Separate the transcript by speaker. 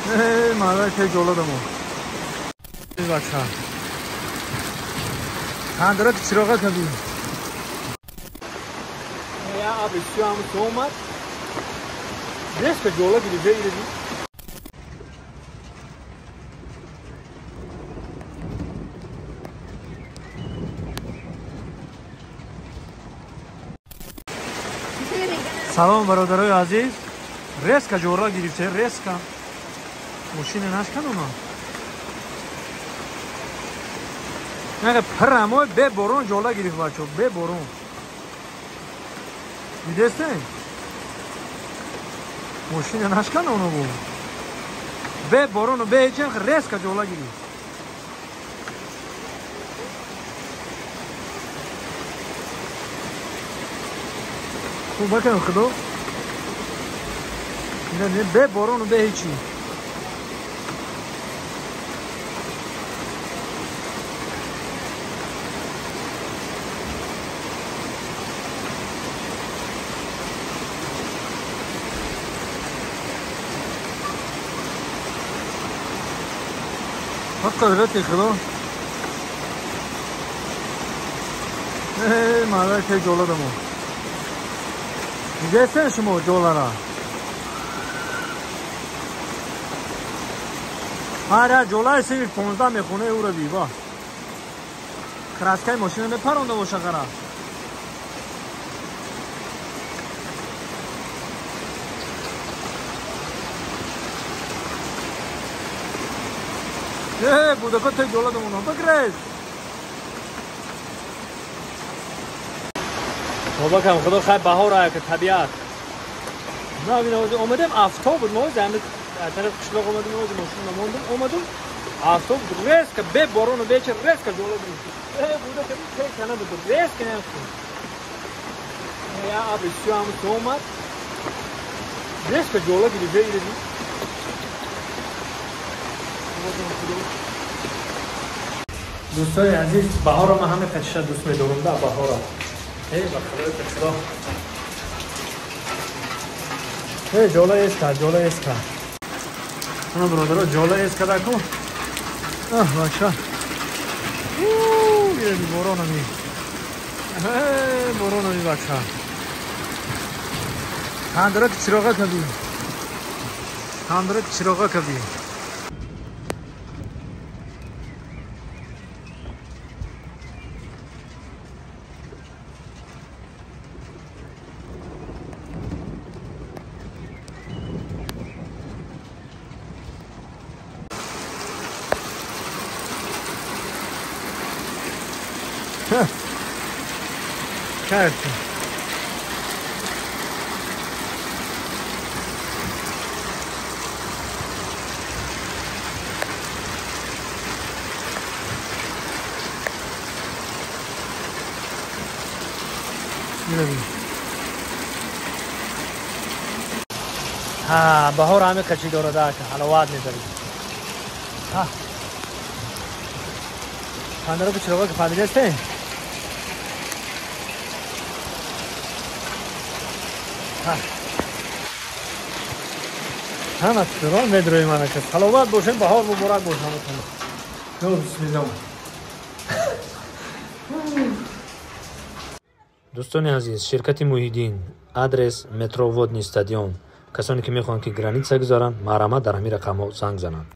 Speaker 1: Эй, мардак те ҷола дамо. Бача. Хандара ки чироға каби. Я абри сюам сомат. Резко ҷола гирифта иреди. Салом бародарои азиз. Резко ҷола гирифта, резко. Мошина нашканона. Нага прамой бе борон ҷола гирифт бачо, бе борон. Дидесте? Мошина нашканона бу. Бе борон бе ҳеҷ резко ҷола гирифт. Хуб бакам худо. Не бе борон бе ҳеҷи. Қудрати худо. Эй, мардак те ҷола дамо. Дидесте шумо ҷолара? Ҳар як ҷолаи синфи 15 мехонаи ӯро бива. Краскаи мошина мепаронда боша қара. Э, будака те ҷола дамона. Бигрез. Бобакам худо хай баҳор ая ки табиат. На бина омадем автобус, мо замин тараф қишлоқ омадем, ози мошина мондем, омадем автобус резко бе борону бечер резко ҷола гирифт. Э, будака те кана буд резко нахт. Я абри сюам сомат. Резко ҷола гирифт иреди. Дӯстои азиз, баҳорро ман ҳама қачиша дӯст медорам да баҳорро. Эй, ба худои худо. Эй, ҷола эска, ҷола эска. Ана бародаро, ҷола эска даку. Аҳ, бача. Иреди боронами. Эй, боронами бача. Хандара ки чироға каби. Хандара ки чироға каби. Certo. ها بهار همه کچی داره ده که حلاوت میذاری. ها خنده رو چرا که فهمیده است؟ ҳама чиро медрои мана ки саломат бошем, баҳор муборак бош ҳаматон. Ё бисмиллоҳ.
Speaker 2: Дӯстони азиз, ширкати Муҳиддин, адрес метро Водный стадион. Касоне ки мехоҳанд ки граница гузаранд, марҳамат дар ҳамин рақамҳо занг зананд.